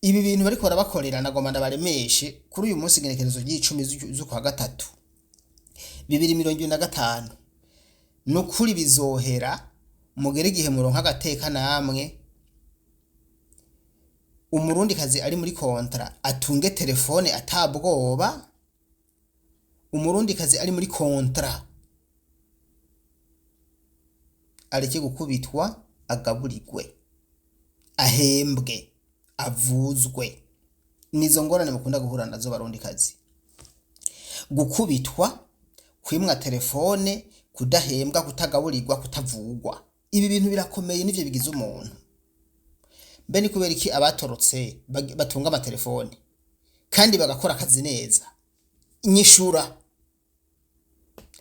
Ibi bintu bariko barabakorera, nagomba ndabaremeshe kuri uyu munsi, igenekerezo ry'icumi z'ukwa gatatu 2025. Ni ukuri bizohera, mugere igihe muronka agateka namwe. Umurundikazi ari muri contrat atunge telefone atabwoba. Umurundikazi ari muri contrat areke gukubitwa, agaburirwe, ahembwe, avuzwe. Nizo ngorane mukunda guhura nazo, barundikazi: gukubitwa, kwimwa telefone, kudahembwa, kutagaburirwa, kutavugwa. Ibi bintu birakomeye, nivyo bigize umuntu. Mbe ni kubera iki abatorotse batunga amatelefone kandi bagakora akazi neza? Nyishura,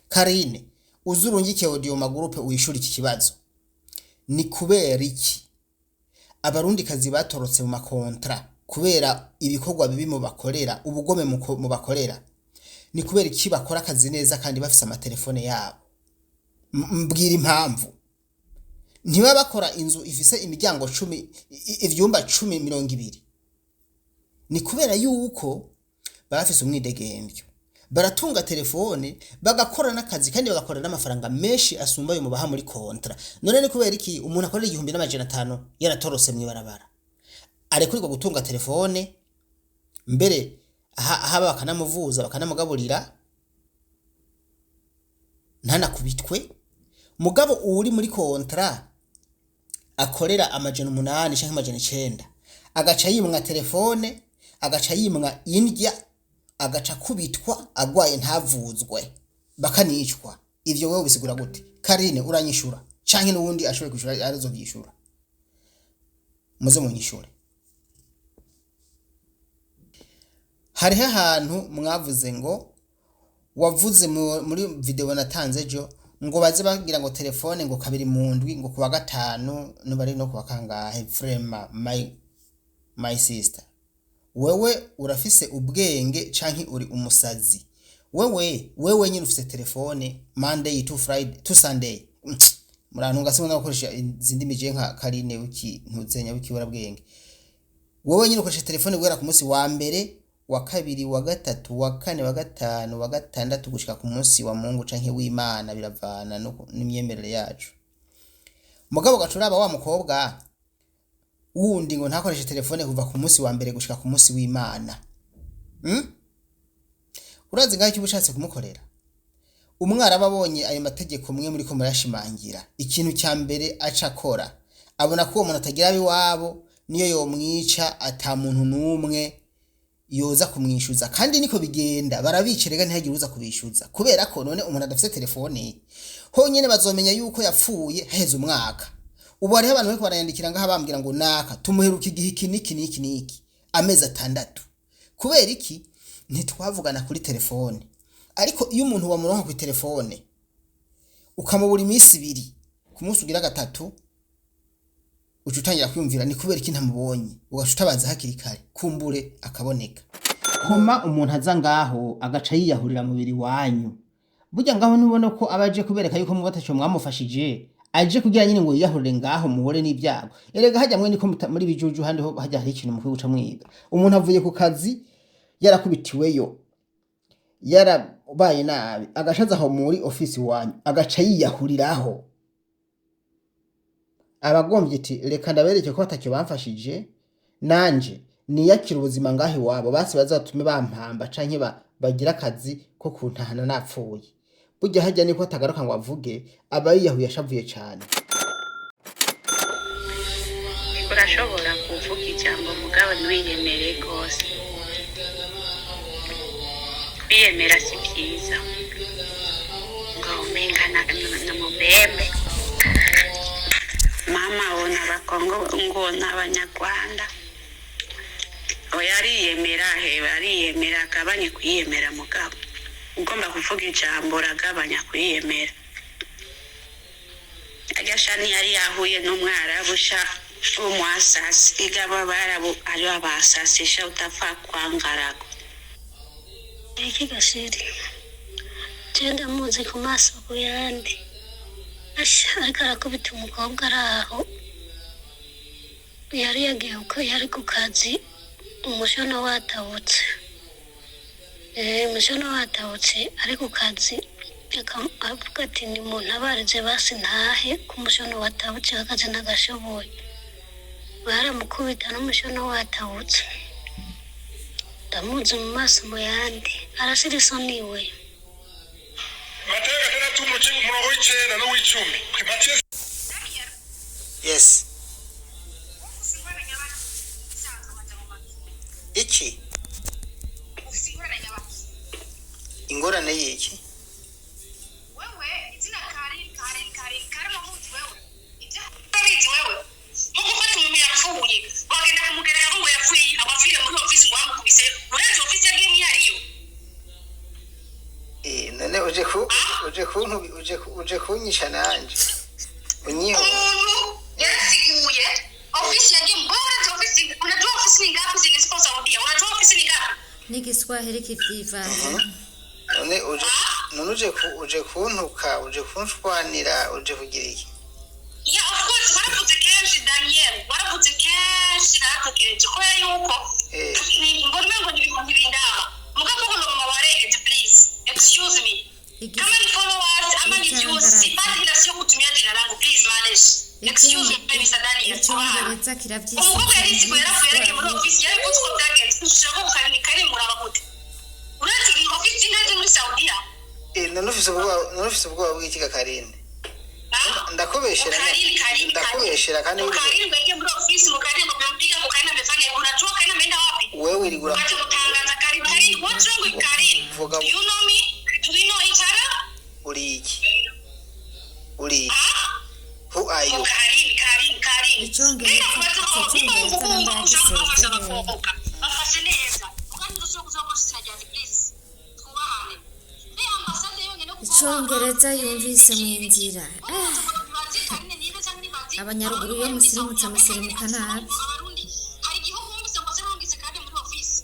Karine, uzurungike audio ma groupe wishura iki kibazo: ni kubera iki abarundikazi batorotse mu ma contrat, kubera ibikorwa bibi mu bakorera, ubugome mu bakorera, ni kubera iki bakora akazi neza kandi bafise amatelefone yabo? Mbwira impamvu. Ntiba bakora inzu ifise imiryango 10, ivyumba 10, 20. Ni kubera yuko baba bafise umwidegemvyo, baratunga telefone, bagakora n'akazi, kandi bagakora n'amafaranga menshi asumba ayo mubaha muri contrat. None ni kubera iki umuntu akorera 1500 yaratorotse mw'ibarabara arekurirwa gutunga telefone, mbere haba bakanamuvuza, bakanamugaburira, ntanakubitwe, mugabo uri muri contrat akorera 800 canke 900 agaca yimwa telefone, agaca yimwa indya, agaca akubitwa, agwaye ntavuzwe, bakanicwa? Ivyo wewe bisigura gute? Karine, uranyishura canke n'uwundi ashoboye kwishura arazovyishura. Muze munyishure. Hariho ahantu mwavuze ngo wavuze muri video natanze ejo ngo baze bagira ngo telefone ngo kabiri mu ndwi, ngo kuwa gatanu nubari no kuwa kangahe. Vraiment, my sister, wewe urafise ubwenge canke uri umusazi? Wewe nyine ufise telefone Monday to Friday to Sunday. Murantunga, sinzi gukoresha izindi mije nka Karine wiki ntuzenya w'ikiburabwenge. Wowe nyine ukoresha telefone guhera ku munsi wa mbere, wa kabiri, wa gatatu, wa kane, wa gatanu, wa gatandatu, gushika ku munsi wa Mungu canke w'Imana, biravana n'imyemerere yacu. Mugabo gacuraba wa mukobwa wundi ngo ntakoreshe telefone kuva ku munsi wa mbere gushika ku munsi w'Imana. Urazi ngaho icyo uba ushatse kumukorera? Umwarabu abonye ayo mategeko mwe muriko murayashimangira, ikintu cya mbere aca akora, abona ko uwo muntu atagira abiwabo, niyo yomwica ata muntu n'umwe yoza kumwishuza. Kandi niko bigenda, barabica rega, ntihagire uza kubishuza, kubera ko none umuntu adafise telefone honyene bazomenya yuko yapfuye haheze umwaka. Ubu hariho abantu bariko barayandikira ngaha bambwira ngo naka tumuheruka igihe iki niki niki niki, amezi 6. Kubera iki? Ntitwavugana kuri telefone. Ariko iyo umuntu wamuronka kuri telefone ukamubura iminsi 2, ku munsi ugira gatatu uca utangira kwiyumvira: ni kubera iki ntamubonye? Ugaca utabaza hakiri kare, kumbure akaboneka. Koma umuntu aza ngaho agaca yiyahurira mubiri wanyu, burya ngaho ntubona ko aba aje kubereka yuko muba ataco mwamufashije, aje kugira nyine ngo yiyahurire ngaho muhure n'ibyago. Erega hajya mwe niko muri bijuju, handi ho hajya hari ikintu mukwiye guca mwiga. Umuntu avuye ku kazi yarakubitiweyo, yarabaye nabi, agashaza aho muri ofisi wanyu agaca yiyahuriraho, abagombye iti: reka ndabereke ko batacyo bamfashije, nanje niyakira ubuzima ngaho iwabo, basi bazatume bampamba canke bagira akazi ko kuntahana napfuye. Burya hajya niko atagaruka ngo avuge, aba yiyahuye ashavuye cane. Urashobora kuvuga ijambo, mugabo ntiwiyemere rwose. Kwiyemera si byiza, ngo umenga na mubembe mama wo n'abakongo ngo n'abanyarwanda. Oya, ariyemera hewe, ariyemera. Agabanye kwiyemera, mugabo ugomba kuvuga ijambo uragabanya kwiyemera. Agasha yari yahuye n'umwarabu sha w'umwasasi, igaba abarabu ari abasasi sha, utapfa kwangarago. Iki gashiri je ndamuzi ku maso ku yandi. Asha, ariko arakubita umukobwa ari aho yari yagiye, uko yari ku kazi. Umushono watabutse. Umushono watabutse ari ku kazi, avuga ati nimuntabarize basi ntahe ko umushono watabutse, akazi ntagashoboye. Baramukubita n'umushono watabutse. Ndamuzi mu maso mu yandi, arashira isoni we. Matayo 6, umurongo w'9 n'uw'icumi. Matiyo. Yes. Iki ingorane y'iki? Wewe izina Karin, Karin, Karin, Karin, wamuzi wewe ibyo utabizi wewe nko gufata umuntu yapfuye wagenda kumugerera ngo yapfuye abapfire muri ofisi ngo bamukubise, urenze ofisi yagiye iyo ariyo. None uje ku uje kuntu uje uje kunyica nanje unyiho? Umuntu yarasiguye ofisi yagiye ngo urenze ofisi. Unajua ofisi ni ngapi zenye zipo Saudia? Unajua ofisi ni ngapi? N'igiswahili kivyivanze. None uje, none uje ku uje kuntuka, uje kunshwanira, uje kugira iki? Yeah, of course, waravuze kenshi Daniel, waravuze kenshi, naratekereje kubera yuko mbona ngo ntibindaba mugabo ngo mama warengeje. Please excuse me, kama ni followers ama ni views sipati, ila sio kutumia jina langu. Please manage, excuse me, Mr. Daniel. Icongereza Umukobwa yarisiguye, yarapfuye, yareke muri kiravyisitse. ofisi yarabikoze uko byagenze. Ushaka ko kari muraba gute? Uretse iyi ofisi ntaje muri Saudiya. None ufise ubwoba bw'iki ga Karine? Ndakubeshera? Karini, Karini, Ndakubeshera kandi? Karini mweke muri ofisi, Karini mkampiga, Karini amefanya, unajua Karini ameenda wapi? Wewe wirigura. Acha kutangaza Karini, Karini, what's wrong with Karini? Vuga. Do you know me? Do we know each other? Uri iki? Uri iki? Ah? Who are you? Karini, Karini, Karini. Icongereza namba. Bafashe neza. Mugani ndusho kuzokoshya cyane, please. Twubahane. Ni ambasade yonyine kuko Icongereza yumvise mu nzira. Abanyaruguru iyo musirimutse musirimuka nabi. Hari igihugu wumvise ngo zirungitse kandi muri ofisi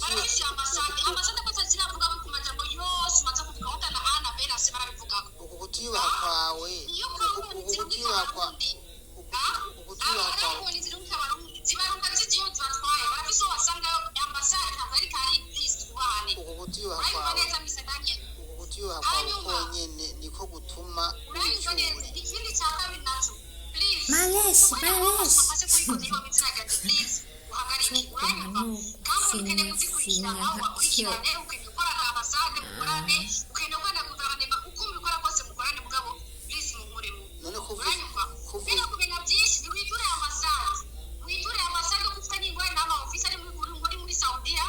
barafise ambasade, ambasade ko ziravuga ku majambo yose umaze kuvuga utana A na B na C barabivugako. Uku kutiyubaha kwawe, Iyo uku kutiyubaha kwa uku kutiyubaha kwawe. Abarundi zirungika abarundi zibaruka zigiye zibatwaye barafise uwo basanga ambasade, ntabwo ari kari. Please twubahane. Uku kutiyubaha Urayumva kwawe neza, Mr. Daniel? Uku kutiyubaha kwawe Hanyuma. konyene niko gutuma Urayumva neza? wicyure. Ikindi cya kabiri naco, please. Maleshi, maleshi. Ufashe kuri kote y'uwo mitsina gati, please uhagarike. Urayumva? Kandi ukeneye kuzikurikirana aho bakurikirane, ukeneye gukora na ambasade mukorane, ukeneye gukora na guverinoma, uko mubikora kose mukorane, mugabo please muhuremo. None kuvuga Uranyumva? Kuvuga. Bino kumenya byinshi, witure ambasade, witure ambasade kuko ufite n'ingorane n'ama ofisi ari muri Saudiya.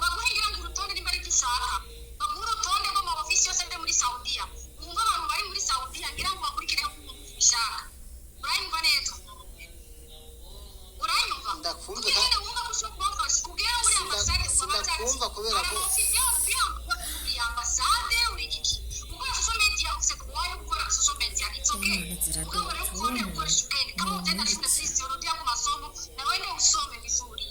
Baguhe ngira ngo urutonde nimba aribyo ushaka, baguhe urutonde rw'ama ofisi yose ari muri Saudiya, wumve abantu bari muri Saudiya ngira ngo bakurikire uko ubishaka. Uranyumva neza? Uranyumva? Ndakumva. Kugira ngo wumve ko ushobora kubafasha ugere muri ambasade. Sindakumva kubera ko- Uri ambasade, uri iki, gukora social media, ufite droit yo gukora social media, it's okay. Imana ziraduha. Mugabo rero ukore ukoresha ubwenge. Kama utaenda shule, please rudia kwa masomo na uende usome vizuri.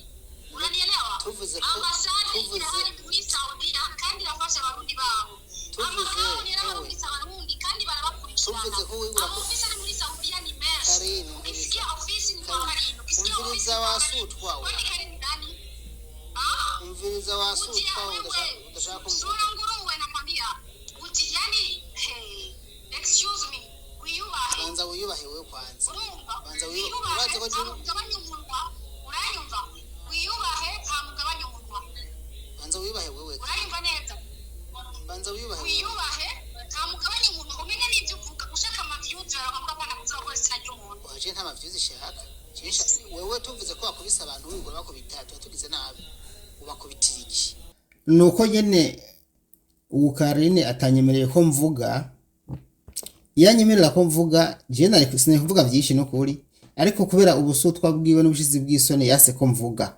Unanielewa? Tuvuze Ambasade irahari muri Saudiya kandi irafasha abarundi babo. Tuvuze, Amahanga ewe. yarabarungitse abarundi kandi barabakurikirana. Tuvuze ko wibura ko- Amaofisi ari muri Saudiya ni menshi. Karine, umviriza. Ukisikia ofisi ni kwa Karine, Karine, ukisikia ofisi umviriza ni kwa wasutwa Karine. we. Kwani Karine ni nani? Ah? Umviriza wasutwa we, udashaka kumva. Sura nguruwe, nakwambia. Uti yani, hey, excuse me, wiyubahe. Banza wiyubahe wewe kwanza. Urumva? Banza wiyubahe. Wiyubahe, Urazi ko nta mugabanya umunwa. Uranyumva? Wiyubahe, nta mugabanya umunwa. Banza wiyubahe wewe. Uranyumva neza? Banza wiyubahe wewe. Wiyubahe, nta mugabanya umunwa, umenye n'ibyo uvuga. Ushaka amaviews baravuga ko nakuvuga ko izina ry'umuntu. Waje nta mavyuzi shaka. Wewe tuvuze ko wakubise abantu wigura bakubita, tuba tugize nabi. Ubakubitira iki? Nuko nyene ubu Karine atanyemereye ko mvuga. Iyo anyemerera ko mvuga, jewe nari sinari kuvuga vyinshi n'ukuri, ariko kubera ubusutwa bwiwe n'ubushizi bw'isoni yase ko mvuga.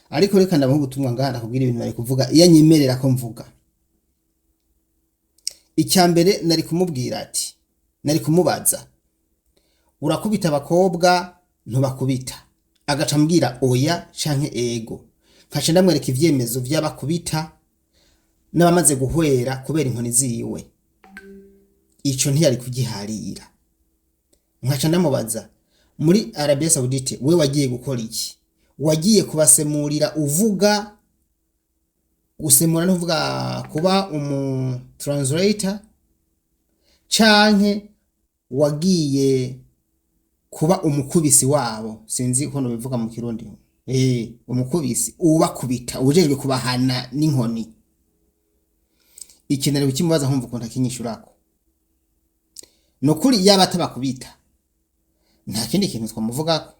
Ariko reka ndamuha ubutumwa ngaha, ndakubwira ibintu nari kuvuga iyo anyemerera ko mvuga. Icya mbere nari kumubwira ati, nari kumubaza: urakubita abakobwa, ntubakubita? Agaca ambwira oya canke ego, nkaca ndamwereka ivyemezo vy'abakubita n'abamaze guhwera kubera inkoni ziwe. Ico ntiyari kugiharira. Nkaca ndamubaza: muri Arabia Saudite we wagiye gukora iki? Wagiye kubasemurira, uvuga gusemura, ntuvuga kuba umu translator, canke wagiye kuba umukubisi wabo? Sinzi ukuntu bivuga mu Kirundi. Umukubisi ubakubita, ujejwe kubahana n'inkoni. Ikintu ari kukimubaza nkumva ukuntu akinyishurako. Nukuri yaba atabakubita, nta kindi kintu twamuvugako,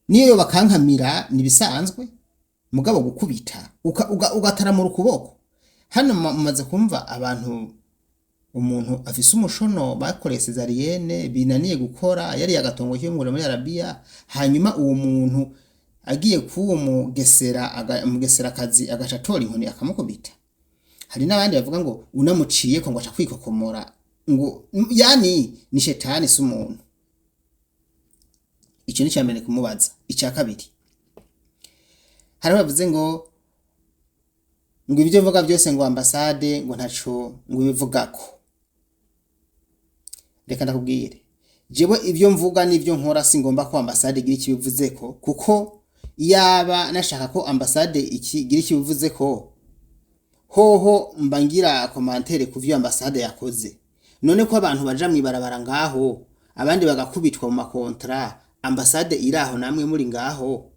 niyo bakankamira nibisanzwe. Mugabo gukubita ugataramura ukuboko hano, mumaze kumva abantu, umuntu afise umushono bakoreye césarienne binaniye gukora, yari agatongo cy'umugore muri Arabia, hanyuma uwo muntu agiye kuwo mugesera, mugesera kazi, agaca atora inkoni akamukubita. Hari n'abandi bavuga ngo unamuciye ko ngo aca kwikokomora, ngo yani ni shetani, si umuntu. Icyo ni mbere kumubaza. Icya kabiri, hari bavuze ngo ibyo mvuga byose, ngo ambasade ngo ntaco ngo ibivugako. Reka ndakubwire, jewe ibyo mvuga n'ibyo nkora singomba ko ambasade igira ikibivuzeko, kuko yaba nashaka ko ambasade igira ikibivuzeko hoho mba ngira commentaire ku vyo ambasade yakoze. None ko abantu baja mwibarabara ngaho, abandi bagakubitwa mu makontra, ambasade iraho namwe muri ngaho,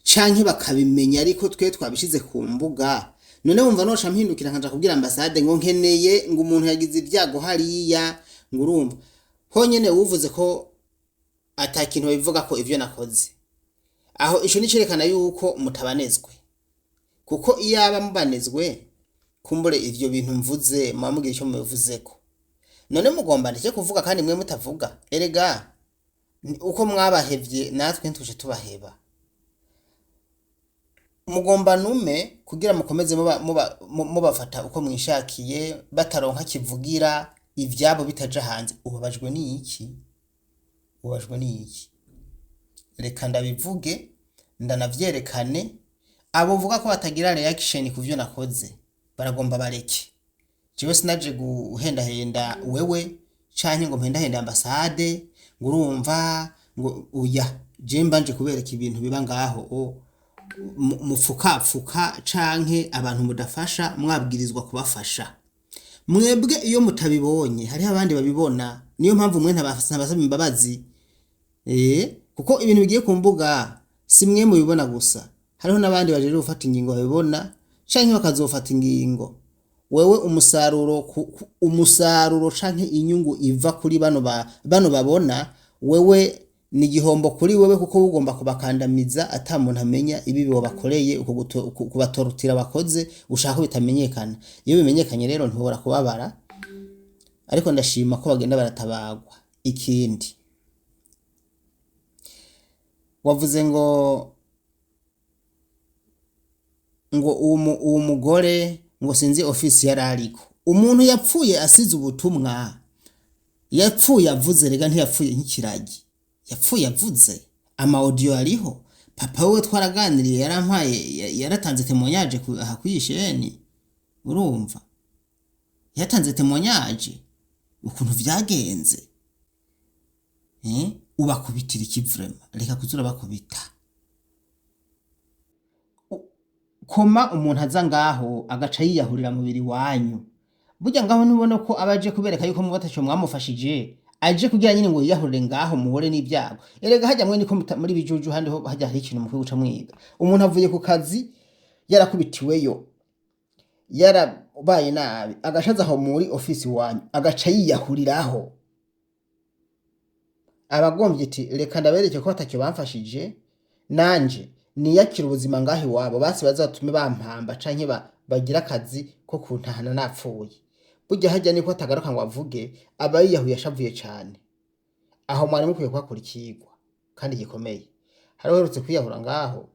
canke bakabimenya ariko twe twabishize ku mbuga, none wumva noca mpindukira nkaja kubwira ambasade ngo nkeneye ngo umuntu yagize ibyago hariya, ngo urumva honyene uvuze ko ata kintu babivuga ko ivyo nakoze aho? Ico ni cerekana yuko mutabanezwe, kuko iyaba mubanezwe, kumbure ivyo bintu mvuze muba mugira ico mubivuzeko. None mugomba ndeke kuvuga kandi mwe mutavuga? Erega uko mwabahevye natwe ntituje tubaheba. Mugomba nume kugira mukomeze mubafata uko mwishakiye, bataronka kivugira, ivyabo bitaja hanze. Ubabajwe n'iki? Ubabajwe n'iki? Reka ndabivuge, ndanavyerekane. Abo uvuga ko batagira reaction ku vyo nakoze, baragomba bareke. Jewe sinaje guhendahenda wewe canke ngo mpendahende ambasade, ngo urumva ngo uya je mbanje kubereka ibintu biba ngaho o mupfukapfuka canke abantu mudafasha mwabwirizwa kubafasha. Mwebwe iyo mutabibonye, hariho abandi babibona. Niyo mpamvu mwe ntabasaba imbabazi, kuko ibintu bigiye ku mbuga si mwe mubibona gusa, hariho n'abandi bajeje gufata ingingo babibona canke bakazofata ingingo. Wewe umusaruro umusaruro canke inyungu iva kuri bano bano babona, wewe ni igihombo kuri wewe, kuko ugomba kubakandamiza ata muntu amenya ibibi wabakoreye, uko kubatorotira bakoze ushaka ko bitamenyekana. Iyo bimenyekanye rero ntubora kubabara, ariko ndashima ko bagenda baratabagwa. Ikindi wavuze ngo uwo mugore ngo sinzi ofisi yari ariko, umuntu yapfuye asize ubutumwa, yapfuye avuze. Rega ntiyapfuye nk'ikiragi, yapfuye avuze. Ama audio ariho. Papa we twaraganiriye, yarampaye, yaratanze témoignage aha kwisheni. Urumva, yatanze témoignage ukuntu vyagenze. Ubakubitira iki vraiment? Reka kuzura bakubita. Koma umuntu aza ngaho agaca yiyahurira mubiri wanyu, burya ngaho ntubona ko aba aje kubereka yuko muba ataco mwamufashije, aje kugira nyine ngo yiyahurire ngaho muhure n'ibyago. Erega hajya mwe niko muri bijuju, handi ho hajya hari ikintu mukwiye guca mwiga. Umuntu avuye ku kazi, yarakubitiweyo, yarabaye nabi, agashaza aho muri ofisi wanyu agaca yiyahuriraho, abagombye iti reka ndabereke ko batacyo bamfashije, nanje niyakira ubuzima ngaho iwabo, basi bazatume bampamba canke bagira akazi ko kuntahana napfuye. Burya hajya niko atagaruka ngo avuge, aba yiyahuye ashavuye cane. Aho mwari mukwiye kuhakora ikigwa kandi gikomeye. Hari uherutse kwiyahura ngaho,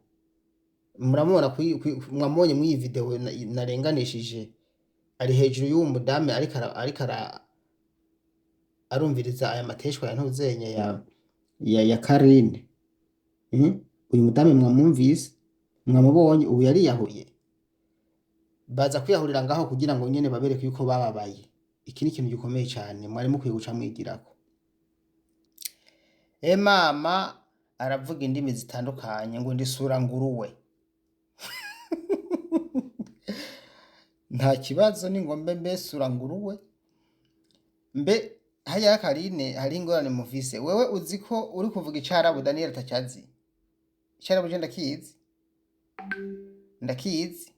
muramubona mwamubonye mw'iyi video narenganishije, ari hejuru y'uwo mudamu ariko arumviriza aya mateshwa ya ntuzenye ya Karine. Uyu mudamu mwamwumvise, mwamubonye, ubu yariyahuye. Baza kwiyahurira ngaho kugira ngo nyene babereke yuko bababaye. Iki ni ikintu gikomeye cyane mwari mukwiye guca mwigirako. E mama, Aravuga indimi zitandukanye, ngo ndisura nguruwe. Nta kibazo, ni ngombe mbe sura nguruwe. Mbe hariya Karine, hari ingorane mufise. Wewe uzi ko uri kuvuga icarabu Daniel atacyazi? Icarabu je ndakizi, ndakizi.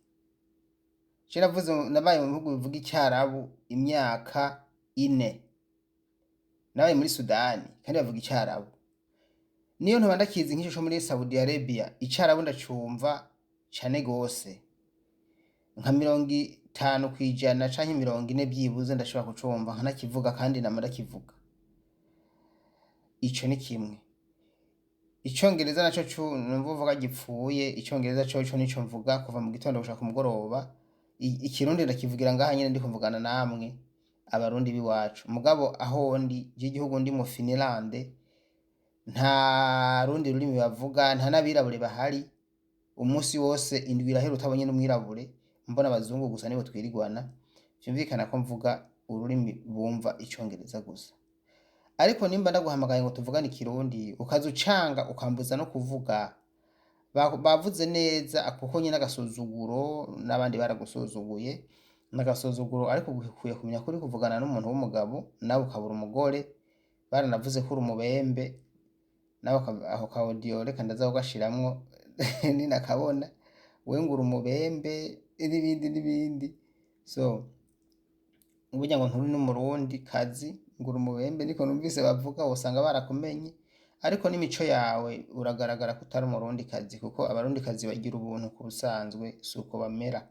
Je navuze, nabaye mu bihugu bivuga icyarabu imyaka 4. Nabaye muri Sudani kandi bavuga icyarabu. Niyo ntoba ndakizi nk'ico co muri Saudi Arabia, icarabu ndacumva cane gose, nka 50% canke 40 byibuze ndashobora kucumva nkanakivuga, kandi nama ndakivuga. Ico ni kimwe. Icongereza naco numva uvuga gipfuye. Icongereza coco nico mvuga kuva mu gitondo gushika ku mugoroba. Ikirundi ndakivugira ngaha nyene ndiko mvugana namwe Abarundi b'iwacu. Mugabo aho ndi, igihugu ndi mu Finland, nta rundi rurimi bavuga, nta n'abirabure bahari. Umunsi wose, indwi irahera utabonye n'umwirabure, mbona abazungu gusa nibo twirigwana. Vyumvikana ko mvuga ururimi bumva, Icongereza gusa. Ariko nimba ndaguhamagaye ngo tuvugane Ikirundi, ukaza ucanga ukambuza no kuvuga. Bavuze neza kuko nyine agasuzuguro, n'abandi baragusuzuguye n'agasuzuguro. Ariko ukwiye kumenya ko uri kuvugana n'umuntu w'umugabo, nawe ukabura umugore. Baranavuze ko uri umubembe nawe. Aho ka audio reka ndaza kugashiramwo ninakabona. We ngo uri umubembe n'ibindi n'ibindi. So burya ngo nturi n'Umurundi kazi, ngo uri umubembe, niko numvise bavuga. Usanga barakumenye, ariko n'imico yawe uragaragara ko utari Umurundi kazi, kuko Abarundi kazi bagira ubuntu ku busanzwe, si uko bamera.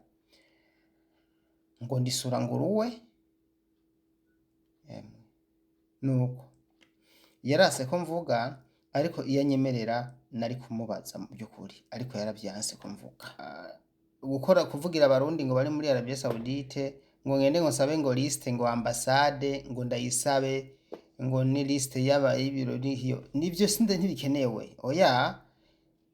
Ngo ndisura nguruwe. Emwe, nuko yarase ko mvuga, ariko iyo anyemerera nari kumubaza mu by'ukuri, ariko yaravyanse ko mvuga. Gukora kuvugira Abarundi ngo bari muri Arabie Saoudite, ngo ngende ngo nsabe ngo liste, ngo ambasade ngo ndayisabe, ngo ni liste y'aba y'ibiro niyo nivyo, sinde ntibikenewe. Oya,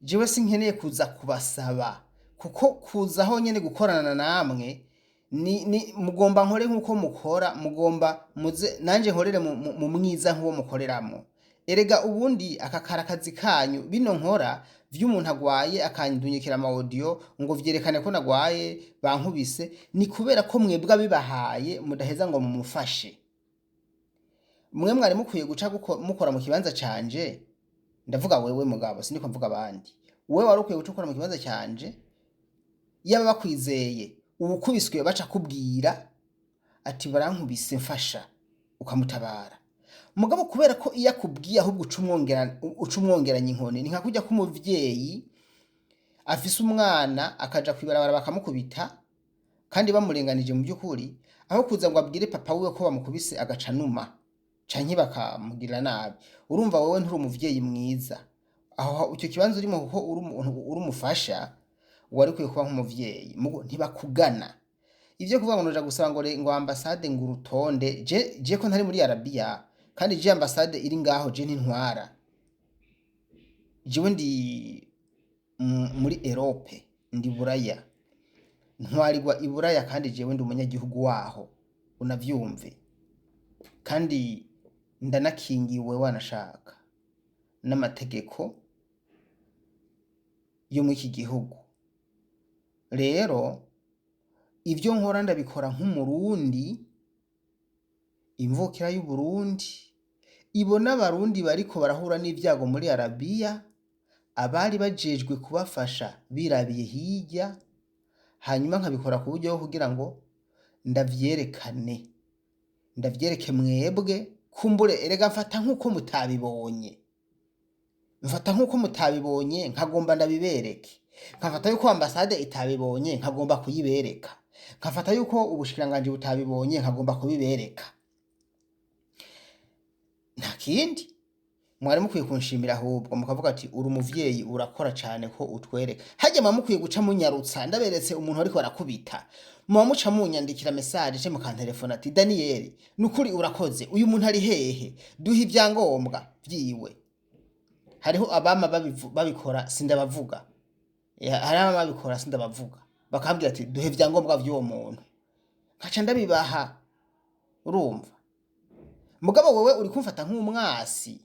jewe sinkeneye kuza kubasaba, kuko kuza aho nyene gukorana namwe ni mugomba nkore nkuko mukora, mugomba muze nanje nkorere mu mwiza nk'uwo mukoreramo. Erega ubundi aka karakazi kanyu, bino nkora vy'umuntu agwaye akandunyikira ama audio ngo vyerekane ko nagwaye bankubise, ni kubera ko mwebwe abibahaye mudaheza ngo mumufashe. Mwe mwari mukwiye guca mukora mu kibanza canje. Ndavuga wewe mugabo, siniko mvuga abandi. Wewe wari ukwiye guca ukora mu kibanza canje. Yaba bakwizeye, uwukubiswe baca kubwira ati barankubise mfasha, ukamutabara. Mugabo kubera ko iyo akubwiye ahubwo uca umwongeranya inkoni, ni nka kurya k'umuvyeyi afise umwana akaja kwibarabara bakamukubita kandi bamurenganije mu by'ukuri, aho kuza ngo abwire papa wiwe ko bamukubise, agaca numa canke bakamugirira nabi. Urumva wowe nturi umuvyeyi mwiza aho icyo kibanza urimo, kuko uri umuntu uri umufasha, wari ukwiye kuba nk'umuvyeyi. Mugo ntibakugana. Ivyo kuvuga ngo noja gusaba ngo ambasade ngo urutonde, je ko ntari muri Arabiya, kandi je ambasade iri ngaho je ntintwara. Jewe ndi muri Europe, ndi Buraya, ntwarirwa i Buraya, kandi jewe ndi umunyagihugu waho, unavyumve. Kandi ndanakingiwe wanashaka n'amategeko yo muri iki gihugu. Rero ivyo nkora ndabikora nk'Umurundi, imvukira y'Uburundi ibona Abarundi bariko barahura n'ivyago muri Arabiya, abari bajejwe kubafasha birabiye hirya, hanyuma nkabikora ku buryo bwo kugira ngo ndavyerekane, ndavyereke mwebwe. Kumbure erega mfata nk'uko mutabibonye, mfata nk'uko mutabibonye, nkagomba ndabibereke. Nkafata yuko ambasade itabibonye, nkagomba kuyibereka. Nkafata yuko ubushikiranganji butabibonye, nkagomba kubibereka. Nta kindi. Mwari mukwiye kunshimira ahubwo, mukavuga ati uri umuvyeyi, urakora cane ko utwereka. Harya muba mukwiye guca munyarutsa, ndaberetse umuntu ariko arakubita, muba muca munyandikira message ce mukantelefona ati Daniyeli, nukuri urakoze, uyu muntu ari hehe, duha ibyangombwa vyiwe. Hariho abama babikora, sindabavuga. Hariho abama babikora, sindabavuga, bakambwira ati duhe ibyangombwa vy'uwo muntu, nkaca ndabibaha. Urumva mugabo wewe uri kumfata nk'umwasi.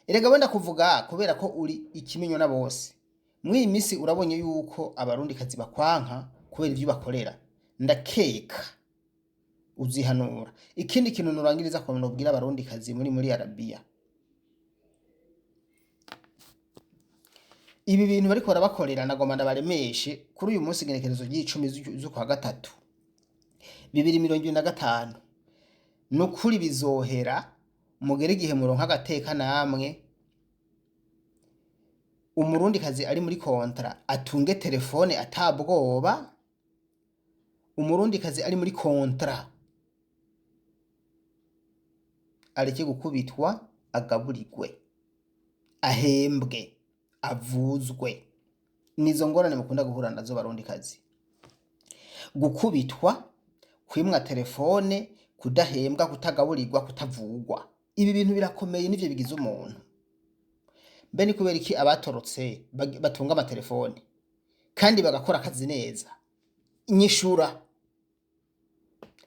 Erega wenda kuvuga kubera ko uri ikimenywa na bose. Muri iyi minsi urabonye yuko abarundikazi bakwanka kubera ivyo bakorera. Ndakeka uzihanura. Ikindi kintu nurangiriza ko nobwira abarundikazi muri Arabiya, ibi bintu bariko barabakorera, nagomba ndabaremeshe kuri uyu munsi, igenekerezo ry'icumi z'ukwa gatatu 2025. Nukuri bizohera, mugere igihe muronka agateka namwe. Umurundikazi ari muri contrat atunge telefone atabwoba. Umurundikazi ari muri contrat areke gukubitwa, agaburirwe, ahembwe, avuzwe. Nizo ngorane mukunda guhura nazo, barundikazi: gukubitwa, kwimwa telefone, kudahembwa, kutagaburirwa, kutavugwa. Ibi bintu birakomeye, nivyo bigize umuntu. Mbe ni kubera iki abatorotse batunga amatelefone kandi bagakora akazi neza? Nyishura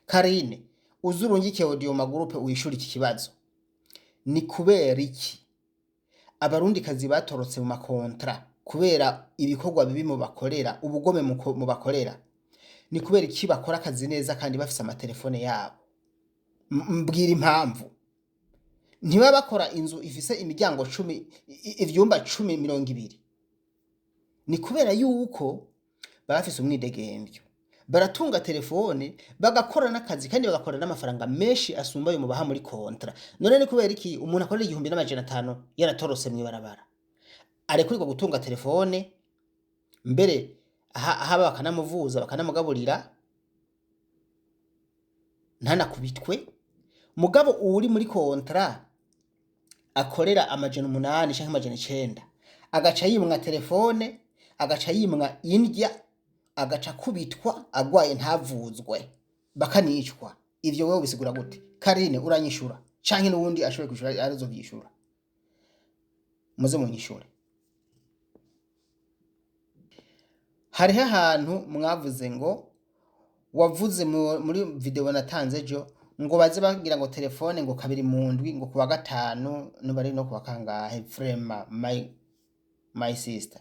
Karine, uzurungike audio ma groupe wishura iki kibazo: ni kubera iki abarundikazi batorotse mu ma contrat, kubera ibikorwa bibi mu bakorera, ubugome mu bakorera, ni kubera iki bakora akazi neza kandi bafise amatelefone yabo? Mbwira impamvu. Ntiba bakora inzu ifise imiryango 10, ivyumba 10, 20. Ni kubera yuko baba bafise umwidegemvyo, baratunga telefone, bagakora n'akazi, kandi bagakora n'amafaranga menshi asumba ayo mubaha muri contrat. None ni kubera iki umuntu akorera 1500 yaratorose mw'ibarabara arekurirwa gutunga telefone, mbere haba bakanamuvuza, bakanamugaburira, ntanakubitwe, mugabo uri muri contrat akorera 800 canke 900 agaca yimwa telefone, agaca yimwa indya, agaca akubitwa, agwaye ntavuzwe, bakanicwa? Ivyo wewe bisigura gute? Karine, uranyishura, canke n'uwundi ashoboye kwishura arazovyishura. Muze munyishure. Hariho ahantu mwavuze ngo, wavuze muri video natanze ejo, ngo baze bagira ngo telefone ngo kabiri mu ndwi, ngo kuwa gatanu nubari no kuwa kangahe. Vraiment, my sister,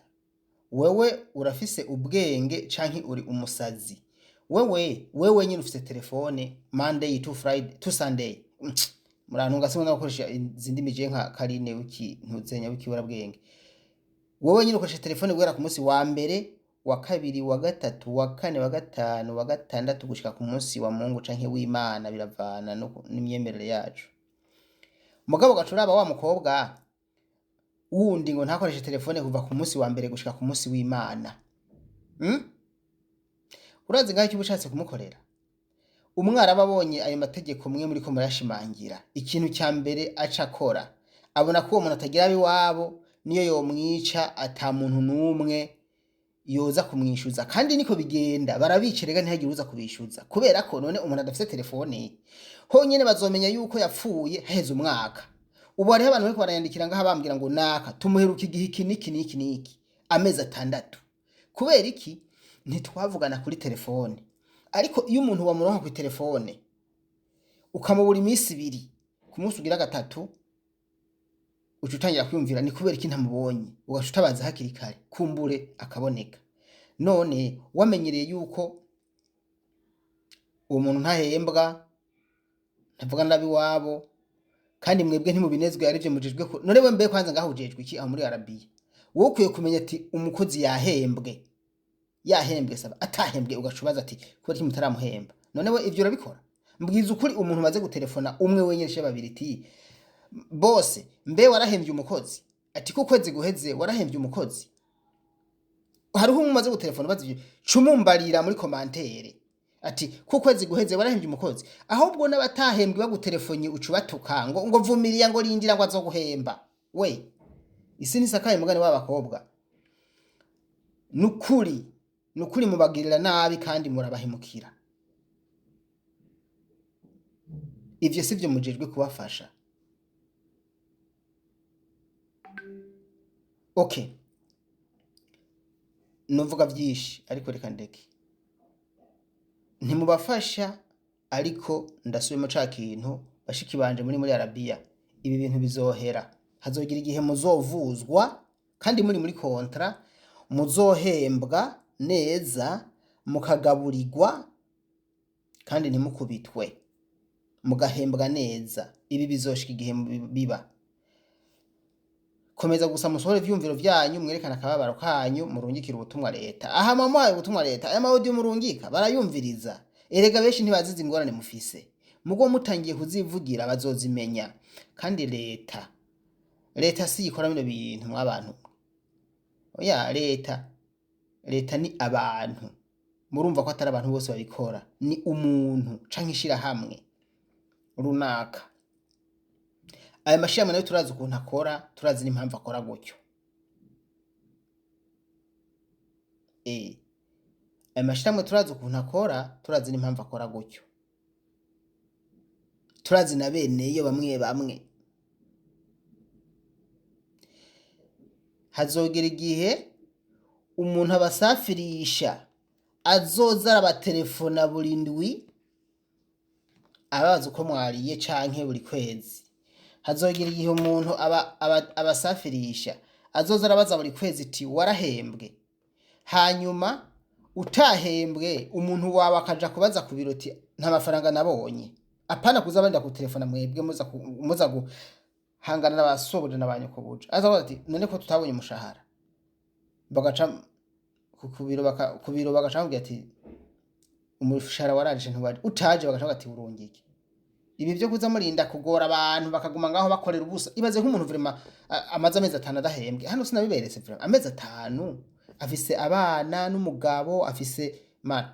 wewe urafise ubwenge canke uri umusazi? Wewe nyine ufise telefone Monday to Friday to Sunday. Murantunga, simwe gukoresha izindi mije nka Karine wiki ntuzenya w'ikiburabwenge. Wowe nyine ukoresha telefone guhera ku munsi wa mbere, wa kabiri, wa gatatu, wa kane, wa gatanu, wa gatandatu, gushika ku munsi wa Mungu canke w'Imana, biravana n'imyemerere yacu. Mugabo gaca uraba wa mukobwa wundi ngo ntakoreshe telefone kuva ku munsi wa mbere gushika ku munsi w'Imana. Urazi ngaho icyo uba ushatse kumukorera? Umwarabu abonye ayo mategeko mwe muriko murayashimangira, ikintu cya mbere aca akora, abona ko uwo muntu atagira abiwabo, niyo yomwica ata muntu n'umwe yoza kumwishuza. Kandi niko bigenda, barabica rega, ntihagire uza kubishuza, kubera ko none umuntu adafise telefone honyene bazomenya yuko yapfuye haheze umwaka. Ubu hariho abantu bariko barayandikira ngaha bambwira ngo naka tumuheruka igihe iki niki niki niki, amezi 6. Kubera iki? Ntitwavugana kuri telefone. Ariko iyo umuntu wamuronka kuri telefone ukamubura iminsi 2, ku munsi ugira gatatu uca utangira kwiyumvira: ni kubera iki ntamubonye? Ugaca utabaza hakiri kare, kumbure akaboneka. None wamenyereye yuko uwo muntu ntahembwa, ntavuga nabi iwabo, kandi mwebwe ntimubinezwe, arivyo mujejwe ko. None we mbe kwanza ngaho ujejwe iki aho muri Arabiya? Wowe ukwiye kumenya ati umukozi yahembwe, yahembwe saba, atahembwe ugaca ubaza ati kubera iki mutaramuhemba? None we ivyo urabikora? Mbwiza ukuri, umuntu umaze gutelefona umwe wenyine canke babiri ati bose mbe warahembye umukozi, ati ko ukwezi guheze warahembye umukozi? Hariho umwe umaze gutelefona ubaza ivyo? Cumumbarira muri commentaire ati ko ukwezi guheze warahembye umukozi. Ahubwo n'abatahembwe bagutelefonye uca ubatuka ngo vumiriya, ngo rindira, ngo azoguhemba. We, isi ntisakaye mugani w'abakobwa. Nukuri, nukuri mubagirira nabi kandi murabahemukira. Ivyo sivyo mujejwe kubafasha. Okay, nuvuga vyinshi ariko reka ndeke. Ntimubafasha, ariko ndasubiyemo ca kintu: bashiki banje muri Arabiya, ibi bintu bizohera. Hazogera igihe muzovuzwa kandi muri muri contrat, muzohembwa neza, mukagaburirwa kandi ntimukubitwe, mugahembwa neza. Ibi bizoshika igihe biba. Komeza gusa musohore ivyumviro vyanyu, mwerekana akababaro kanyu, murungikire ubutumwa leta. Aha mwamuhaye ubutumwa leta, aya ma audio murungika barayumviriza. Erega benshi ntibazizi ingorane mufise, mugo mutangiye kuzivugira bazozimenya. Kandi leta si ikora bino bintu mwabantu, oya. Leta ni abantu. Murumva ko atari abantu bose babikora, ni umuntu canke ishirahamwe runaka. Aya mashirahamwe nayo turazi ukuntu akora, turazi n'impamvu akora gutyo. Aya mashirahamwe turazi ukuntu akora, turazi n'impamvu akora gutyo, turazi na beneyo bamwe bamwe. Hazogera igihe umuntu abasafirisha azoza arabaterefona buri ndwi ababaza uko mwariye, canke buri kwezi. Hazogera igihe umuntu abasafirisha azoza arabaza buri kwezi iti warahembwe? Hanyuma utahembwe, umuntu wawe akaja kubaza ku biro ati nta mafaranga nabonye. Apana kuza abandi kutelefona mwebwe muza guhangana n'abasobuja na ba nyokobuja. Aza kubaza ati none ko tutabonye umushahara? Bagaca ku biro bagaca bamubwira ati umushahara waraje, ntiwaje. Utaje, bagaca bavuga ati urungike. Ibi byo kuza murinda kugora abantu bakaguma ngaho bakorera ubusa. Ibaze nk'umuntu vraiment amaze amezi 5 adahembwe. Hano sinabiberetse, vraiment amezi 5, afise abana n'umugabo, afise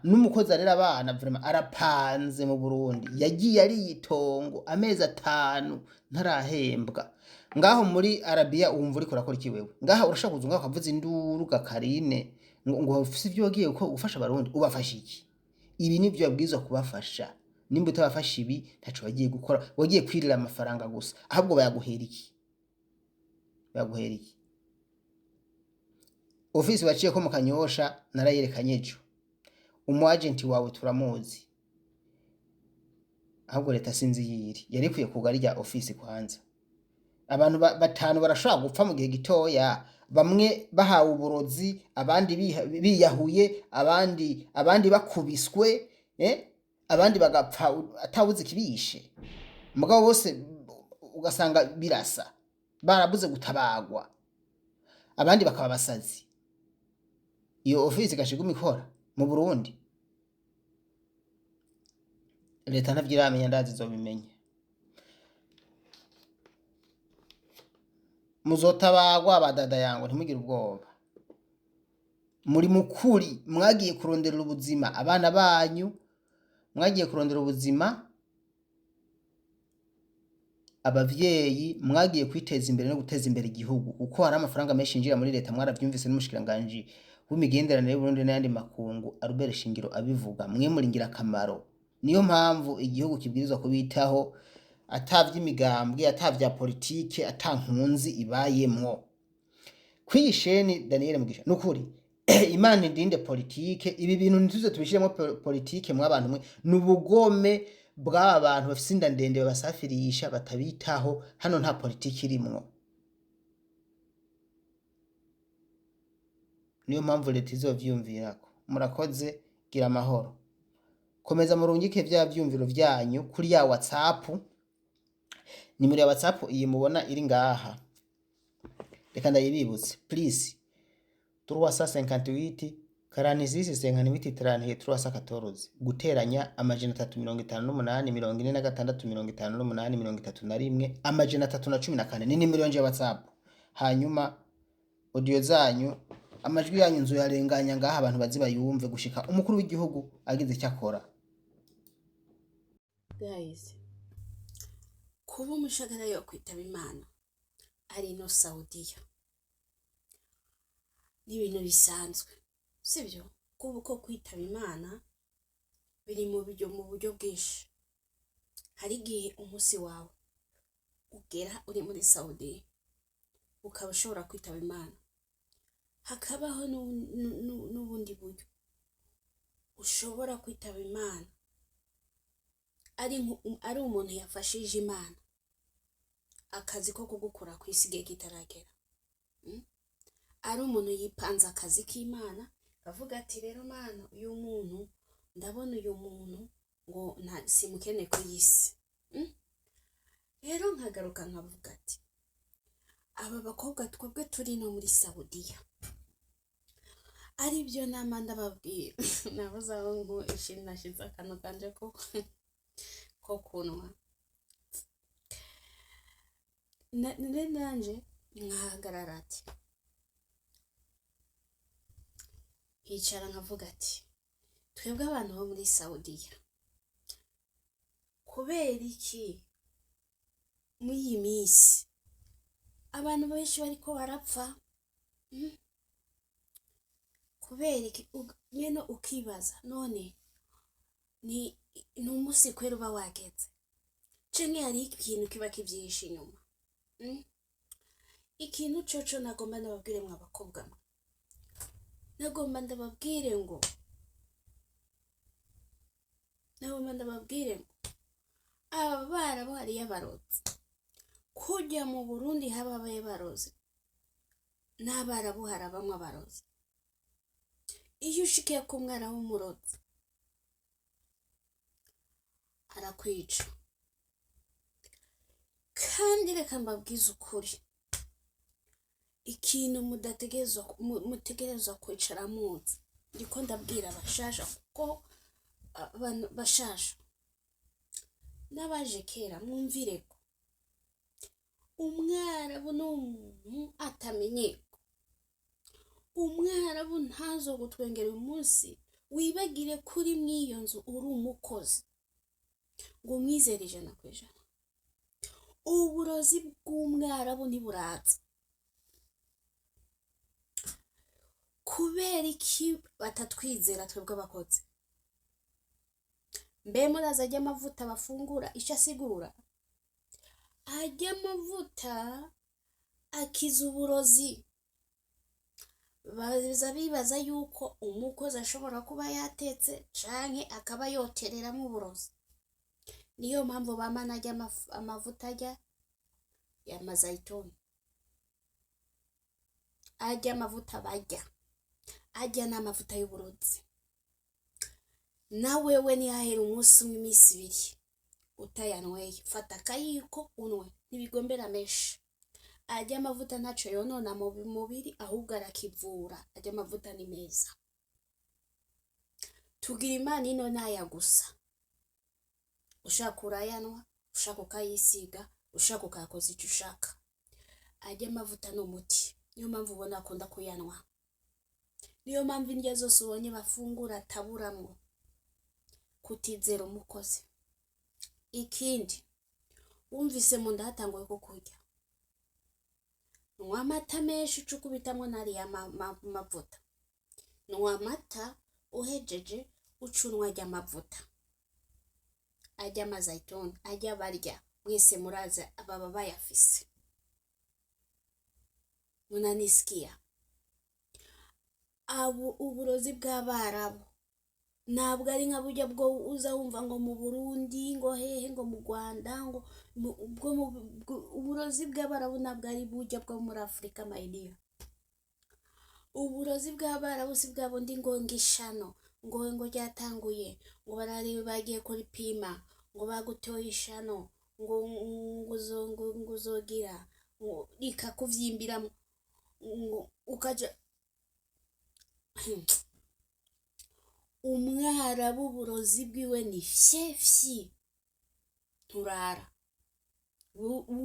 n'umukozi arera abana, vraiment arapanze mu Burundi, yagiye ariye itongo, amezi 5 ntarahembwa ngaho muri Arabia. Wumva uriko urakora iki wewe ngaha? Urashaka kuza ngaho ukavuza induru gakarine ngo ufise ivyo wagiye uko ufasha Abarundi. Ubafasha iki? Ibi nivyo babwirizwa kubafasha. Nimba utabafasha ibi, ntaco wagiye gukora, wagiye kwirira amafaranga gusa. Ahubwo bayaguhera iki? Bayaguhera iki? Ofisi waciye ko mu Kanyosha narayerekanye ejo, umu agent wawe turamuzi. Ahubwo leta sinzi yiri yari ikwiye kugara rya ofisi kwanza. Abantu batanu barashobora gupfa mu gihe gitoya, bamwe bahawe uburozi, abandi biyahuye, abandi bakubiswe, abandi bagapfa atawuzi ikibishe. Mugabo bose ugasanga birasa, barabuze gutabagwa, abandi bakaba basazi. Iyo ofisi igashiguma ikora mu Burundi, leta ntavyo iramenya, ndazi izobimenya. Muzotabagwa badada yangu, ntimugire ubwoba. Muri mukuri mwagiye kuronderera ubuzima abana banyu, mwagiye kurondera ubuzima abavyeyi, mwagiye kwiteza imbere no guteza imbere igihugu, kuko hari amafaranga menshi yinjira muri leta. Mwaravyumvise n'umushikiranganji w'imigenderanire y'Uburundi n'ayandi makungu Albert Shingiro abivuga. Mwe muri ngirakamaro, niyo mpamvu igihugu kibwirizwa kubitaho, atavy'imigambwe, atavya politike, ata nkunzi ibayemwo. Kw'iyi sheni Daniel Mugisha, nukuri Imana indinde politike. Ibi bintu ntituze tubishiremo politike mw'abantu mwe. Ni ubugome bw'aba bantu bafise inda ndende babasafirisha batabitaho. Hano nta politike irimwo, niyo mpamvu leta izovyiyumvirako. Murakoze, gira amahoro. Komeza murungike vya vyumviro vyanyu kuri ya WhatsApp, nimero ya WhatsApp iyi mubona iri ngaha. Reka ndayibibutse, please: 358 46 58 30 314, guteranya 358 46 58 31 314, ni nimero yanje ya WhatsApp. Hanyuma audio zanyu, amajwi yanyu nzoyarenganya ngaha, abantu bazi bayumve gushika umukuru w'igihugu agize icyo akora. Guys, kuba umushagara yo kwitaba Imana ari ino Saudiya ni ibintu bisanzwe, sibyo? Kuba uko kwitaba Imana biri mu buryo bwinshi. Hari igihe umunsi wawe ugera uri muri Saudiya ukaba ushobora kwitaba Imana, hakabaho n'ubundi buryo ushobora kwitaba Imana ari umuntu yafashije Imana. Akazi ko kugukura ku isi igihe kitaragera. Ari umuntu yipanze akazi k'Imana, avuga ati rero Mana, uyu muntu ndabona, uyu muntu ngo nta simukene ku isi. Rero nkagaruka nkavuga ati aba bakobwa twebwe turi no muri Saudiya, aribyo nama ndababwira, nabuze aho ngo nashize akantu kanje ko kunwa. Nanje nkahagarara ati nkicara nkavuga ati twebwe abantu bo muri Saudiya, kubera iki muri iyi minsi abantu benshi bariko barapfa? Kubera iki? Nyene ukibaza none ni umunsi kwera uba wageze, canke hariho ikintu kiba kivyishe inyuma? Ikintu coco nagomba ndababwire, mwa bakobwa mwe, nagomba ndababwire ngo aba Barabu hariyo abarozi. Kurya mu Burundi hababaye barozi, n'Abarabu harabamwe abarozi. Iyo ushikiye ku mwana w'umurozi arakwica. Kandi reka mbabwize ukuri, ikintu mudategerezwa, mutegerezwa kwicara muzi, ndiko ndabwira abashasha, kuko abantu bashasha n'abaje kera mwumvire ko Umwarabu ni umuntu atamenyerwa. Umwarabu ntazo gutwengera uyu munsi wibagire kuri mw'iyo nzu uri umukozi, ngo umwizere 100%. Uburozi bw'Umwarabu ntiburaza. Kubera iki batatwizera twebwe abakozi? Mbe murazi arya amavuta bafungura ico asigura? Arya amavuta akiza uburozi. Baza bibaza yuko umukozi ashobora kuba yatetse canke akaba yotereramwo uburozi. Niyo mpamvu bamana arya amavuta arya ya mazayituni, arya amavuta barya, arya n'amavuta y'uburozi. Na wewe ntihahera umunsi umwe, iminsi ibiri utayanyweye, fata akayiko unwe, ntibigombera menshi. Arya amavuta ntaco yonona mu mubiri, ahubwo arakivura. Arya amavuta ni meza. Tugira Imana ino naya gusa. Ushaka urayanwa, ushaka ukayisiga, ushaka ukayakoza ico ushaka. Arya amavuta ni umuti, niyo mpamvu ubona akunda kuyanwa, niyo mpamvu indya zose ubonye bafungura ataburamwo. Kutizera umukozi. Ikindi, wumvise mu nda hatanguye ko kurya, nywa amata menshi, uce ukubitamwo n'ariya mavuta. Nywa amata, uhejeje uce unywa arya amavuta, arya amazayituni, arya barya mwese murazi baba bayafise. Munanisikia? Abo uburozi bw'Abarabu ntabwo ari nka burya bwo uza wumva ngo mu Burundi, ngo hehe, ngo mu Rwanda, ngo uburozi bw'Abarabu ntabwo ari burya bwo muri Afurika, my dear. Uburozi bw'Abarabu si bwa bundi ngo ngishano, ngo ryatanguye, ngo barareba, bagiye kuripima, ngo bagutoye ishano, ngo uzogira ngo rikakuvyimbiramwo, ngo ukaja. Umwarabu uburozi bwiwe ni fyefyi, nturara.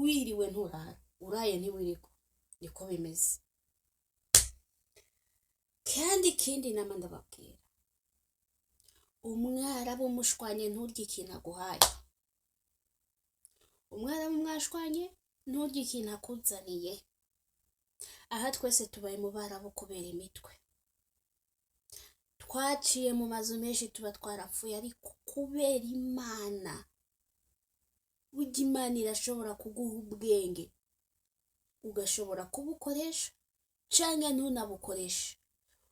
Wiriwe nturara, uraye ntiwirigwa, niko bimeze. Kandi ikindi nama ndababwira, Umwarabu mushwanye nturye ikintu aguhaye. Umwarabu mwashwanye nturye ikintu akuzaniye. Aha twese tubaye mu Barabu kubera imitwe. Twaciye mu mazu menshi, tuba twarapfuye, ariko kubera Imana, burya Imana irashobora kuguha ubwenge ugashobora kubukoresha canke ntunabukoreshe,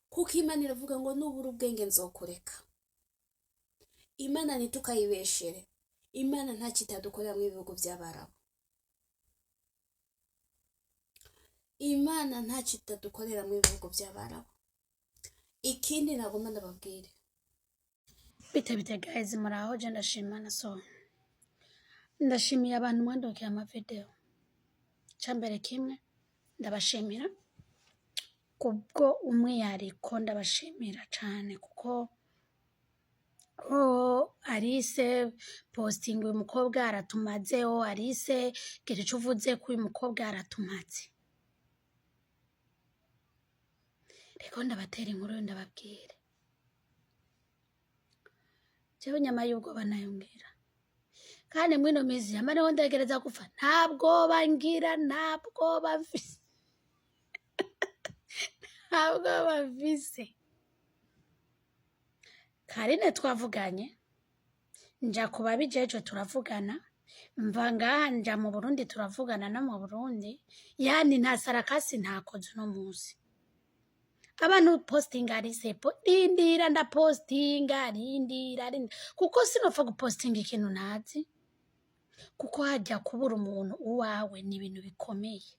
kuko Imana iravuga ngo nubura ubwenge nzokureka. Imana ntitukayibeshere. Imana nta kitadukorera mu ibihugu by'Abarabu. Imana ntacyo itadukorera mu bihugu by'Abarabu. Ikindi nagomba ndababwire, Bite bite guys, muraho? Je ndashima na so ndashimiye abantu mwandokiye amavideo. Cambere kimwe ndabashimira kubwo umwihariko, ndabashimira cane kuko oh, Alice posting uyu mukobwa aratumaze, oh Alice gira ico uvuze ko uyu mukobwa aratumaze. Reko ndabatera inkuru, ndababwire jewe nyama y'ubwoba nayo ngira, kandi mwino minsi yama niho ndagereza gupfa, nta bwoba ngira, nta bwoba mfise, nta bwoba mfise. Karine twavuganye, nja ku babijejwe turavugana, mva ngaha nja mu Burundi turavugana no mu Burundi, yani nta sarakasi ntakoze uno munsi. Abantu postinga Alice po, rindira ndapostinga, rindira rindira, kuko sinopfa gupostinga ikintu ntazi, kuko hajya kubura umuntu uwawe ni ibintu bikomeye,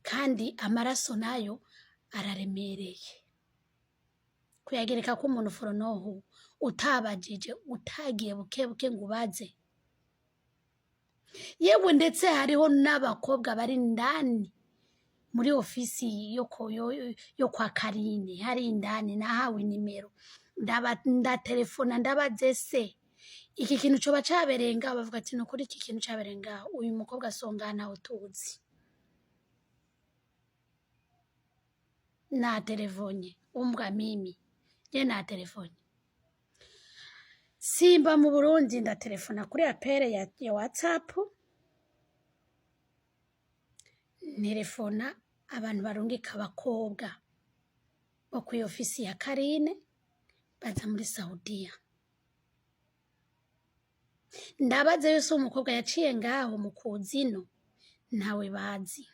kandi amaraso nayo araremereye kuyagereka ko umuntu foronohu utabajije, utagiye buke buke ngo ubaze. Yewe ndetse hariho n'abakobwa bari indani muri ofisi yo kwa Karine, hari indani nahawe nimero, ndatelefona ndabaze se iki kintu coba cabereye ngaho, bavuga ati nukuri iki kintu cabereye ngaho, uyu mukobwa asonga ntawe tuzi. Na telefonye umbwa mimi je na telefonye simba mu Burundi, ndatelefona kuri appel ya WhatsApp, ntelefona abantu barungika abakobwa bo kuri ofisi ya Karine baza muri Saudiya, ndabaza yose uwo mukobwa yaciye ngaho mu kuzino, ntawe bazi.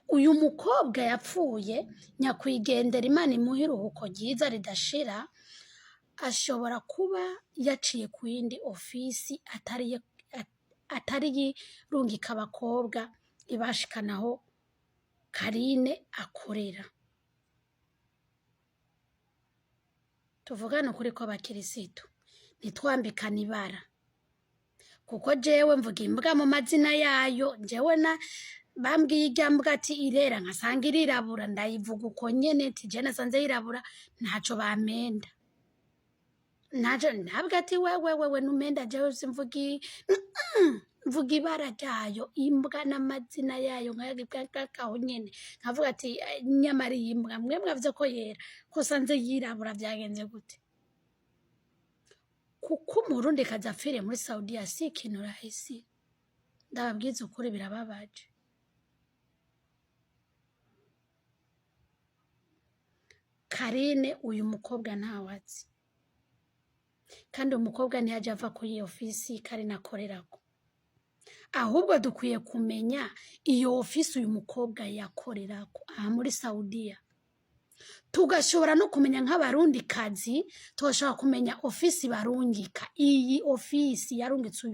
Uyu mukobwa yapfuye nyakwigendera, Imana imuhe iruhuko ryiza ridashira, ashobora kuba yaciye ku yindi ofisi atari yirungika abakobwa ibashikanaho Karine akorera. Tuvugane ukuri kw'abakirisitu, ntitwambikane ibara, kuko jewe mvuga imbwa mu mazina yayo. Jewe na bambwiye irya mbwa ati irera, nkasanga irirabura, ndayivuga uko nyene, ati je nasanze yirabura, ntaco bampenda, ntaco ntabwo ati wewe wewe numenda, jewe simvuga mvuga ibara ryayo, imbwa n'amazina yayo nkayakaho nyene, nkavuga ati "Eh, nyamara iyi mbwa mwe mwavuze ko yera, ko sanze yirabura, vyagenze gute?" Kuko umurundi kazi apfiriye muri Saudiya si ikintu rahisi, ndababwiza ukuri birababaje. Karine uyu mukobwa ntawe azi, kandi uyu mukobwa ntiyaje ava kuri iyo ofisi Karine akorerako, ahubwo dukwiye kumenya iyo ofisi uyu mukobwa yakorerako aha muri Saudiya, tugashobora no kumenya nk'abarundi kazi, tugashobora kumenya ofisi barungika, iyi ofisi yarungitse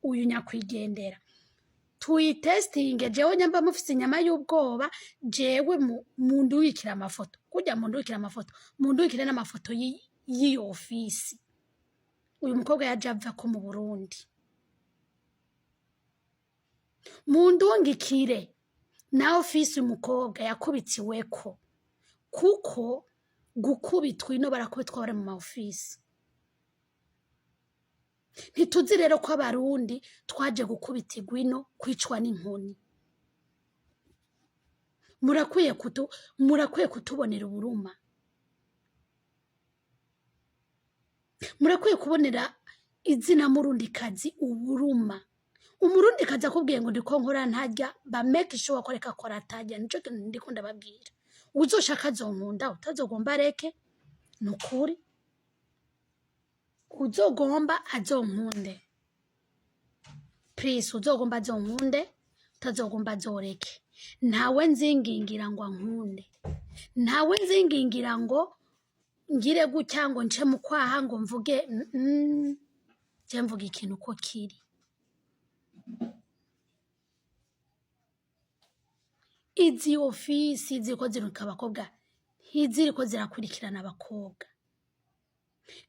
uyu nyakwigendera, tuyitestinge. Jewe nyamba mufise inyama y'ubwoba, jewe mundungikire amafoto, kurya mundungikire amafoto, mundungikire n'amafoto y'iyo ofisi uyu mukobwa yaje avako mu Burundi, mundungikire na ofisi uyu mukobwa yakubitiweko, kuko gukubitwa ino barakubitwa bari mu ma ofisi. Ntituzi rero ko abarundi twaje gukubitirwa ino, kwicwa n'inkoni. Murakwiye kutubonera uburuma, murakwiye kubonera izina murundikazi uburuma. Umurundikazi akubwiye ngo ndiko nkora ntarya, ba make sure ko reka akora atarya, nico kintu ndiko ndababwira. Uzoshaka azonkunda, utazogomba areke, nukuri uzogomba azonkunde, please, uzogomba azonkunde, utazogomba azoreke. Ntawe nzingingira ngo ankunde, ntawe nzingingira ngo ngire gutya, ngo nce mu kwaha ngo mvuge. Je mvuga ikintu uko kiri. Izi ofisi ziriko ziruka abakobwa, ntiziriko zirakurikirana abakobwa.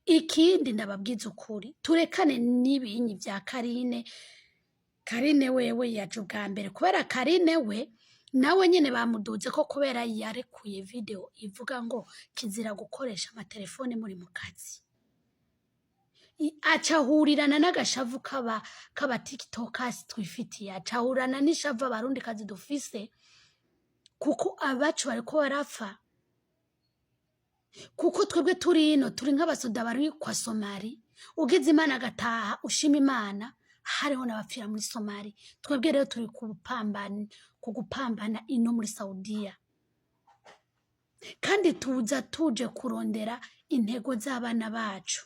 Ikindi ndababwiza ukuri, turekane n'ibinyi vya Karine. Karine wewe yaje ubwa mbere, kubera Karine we nawe nyene bamuduze ko kubera yarekuye video ivuga ngo kizira gukoresha amatelefone muri mu kazi. Aca ahurirana n'agashavu k'aba tiktokers twifitiye, aca ahurana n'ishavu abarundi kazi dufise, kuko abacu bariko barapfa, kuko twebwe turi ino turi nk'abasoda bari kwa Somali. Ugize Imana agataha ushima Imana, hariho n'abapfira muri Somali. Twebwe rero turi ku gupambana ino muri Saudiya, kandi tuza tuje kurondera intego z'abana bacu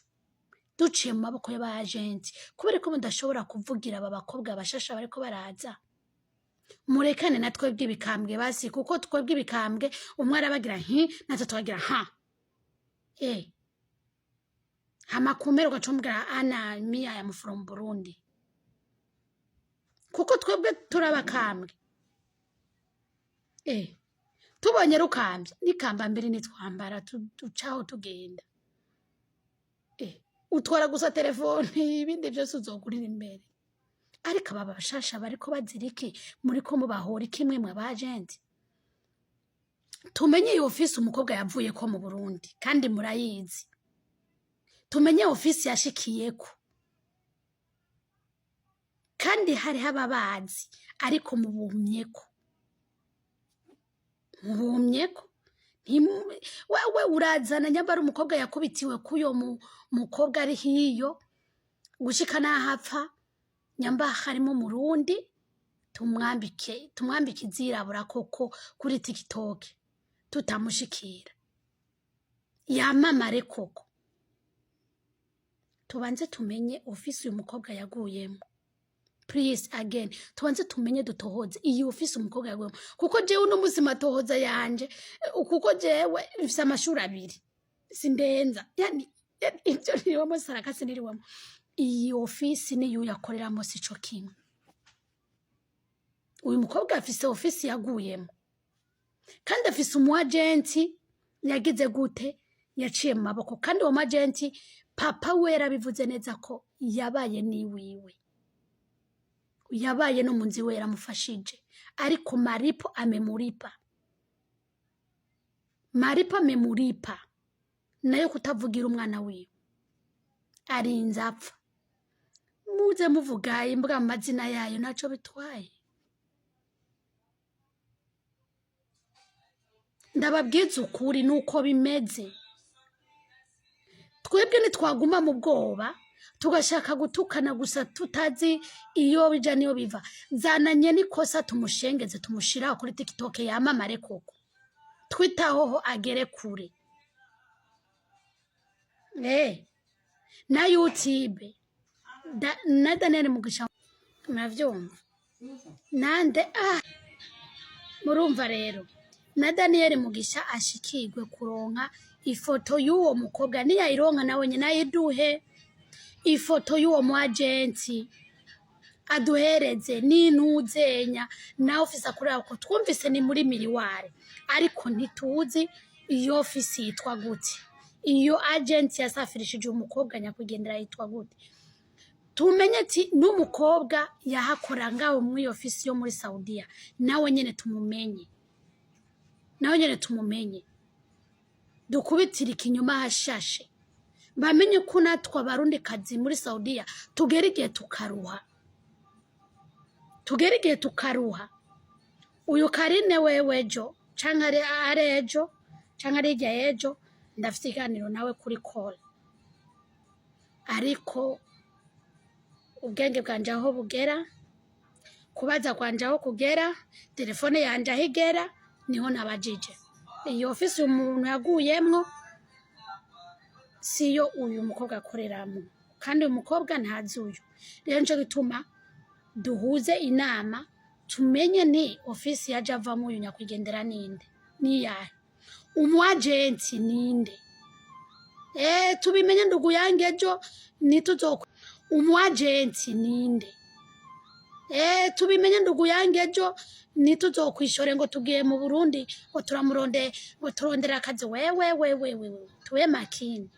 duciye mu maboko y'abajenti. Kubera ko mudashobora kuvugira aba bakobwa bashasha bariko baraza, murekane na twebwe ibikambwe basi, kuko twebwe ibikambwe umwe arabagira nti natwe tukagira ha hama kumera ugaca umubwira ana miya ya from Burundi, kuko twebwe turabakambwe. Tubonye rukambye n'ikamba mbere nitwambara ducaho tugenda. Utwara gusa telefone, ibindi byose uzogurira imbere. Ariko aba bashasha bariko bazira iki? Muriko mubahora iki mwe mwe abajenti? Tumenye iyo ofisi umukobwa yavuye ko mu Burundi, kandi murayizi. Tumenye ofisi yashikiyeko, kandi hariho ababazi, ariko mubumyeko, mubumyeko. Wewe urazana nyambara umukobwa yakubitiwe kuyo mukobwa ari hiyo gushika n'ahapfa, nyamba harimo Murundi, tumwambike izirabura koko kuri TikTok, tutamushikira yamamare koko. Tubanze tumenye ofisi uyu mukobwa yaguyemo. Please again, tubanze tumenye, dutohoze iyi ofisi umukobwa yaguyemo, kuko jewe uno musi matohoza yanje, kuko jewe mfise amashuri abiri sindenza, yani ivyo niriwemo sarakasi niriwemo. Iyi ofisi niyo yakoreramo sico kimwe. Uyu mukobwa afise ofisi yaguyemo, kandi afise umu agenti yagize gute, yaciye mu maboko, kandi uwo mu agenti papa we yarabivuze neza ko yabaye niwiwe, yabaye no mu nzu iwe yaramufashije, ariko maripo amemuripa, maripo amemuripa nayo kutavugira umwana wiwe arinze apfa. Muze muvuga imbwa mu mazina yayo ntaco bitwaye. Ndababwiza ukuri nuko bimeze. Twebwe ntitwaguma mu bwoba tugashaka gutukana gusa tutazi iyo bija niyo biva. Zananye n'ikosa tumushengeze, tumushiraho kuri TikTok yamamare koko, twitahoho agere kure. Na YouTube na Daniel Mugisha muravyumva nande murumva rero na Daniel Mugisha ashikirwe kuronka ifoto y'uwo mukobwa, niyayironka nawe nyine ayiduhe ifoto y'uwo mu agenti aduhereze n'intuzenya na ofisi akorera, ko twumvise ni muri miriware, ariko ntituzi iyo ofisi yitwa gute, iyo agenti yasafirishije umukobwa nyakwigendera yitwa gute. Tumenye ati n'umukobwa yahakora ngaho muri iyo ofisi yo muri Saudiya, nawe nyene tumumenye, nawe nyene tumumenye, dukubitire ikinyuma hashashe, bamenye ko natwe abarundi kazi muri Saudiya tugera igihe tukaruha, tugera igihe tukaruha. Uyu Karine wewe ejo canke ari ejo canke ari hirya y'ejo ndafite ikiganiro nawe kuri call, ariko ubwenge bwanje aho bugera, kubaza kwanje aho kugera, telefone yanje aho igera, niho nabajije. Iyo ofisi umuntu yaguyemwo siyo uyu mukobwa akoreramo, kandi uyu mukobwa ntazi uyu. Rero nico gituma duhuze inama tumenye ni ofisi yaje avamo uyu nyakwigendera ninde, niyahe, umu agenti ninde. Tubimenye ndugu yange, ejo nituzo Umu agent ninde? Tubimenye ndugu yange, ejo ntituzokwishore ngo tugiye mu Burundi, ngo turamuronde, ngo turondere akazi. Wewe wewe wewe, tube makini.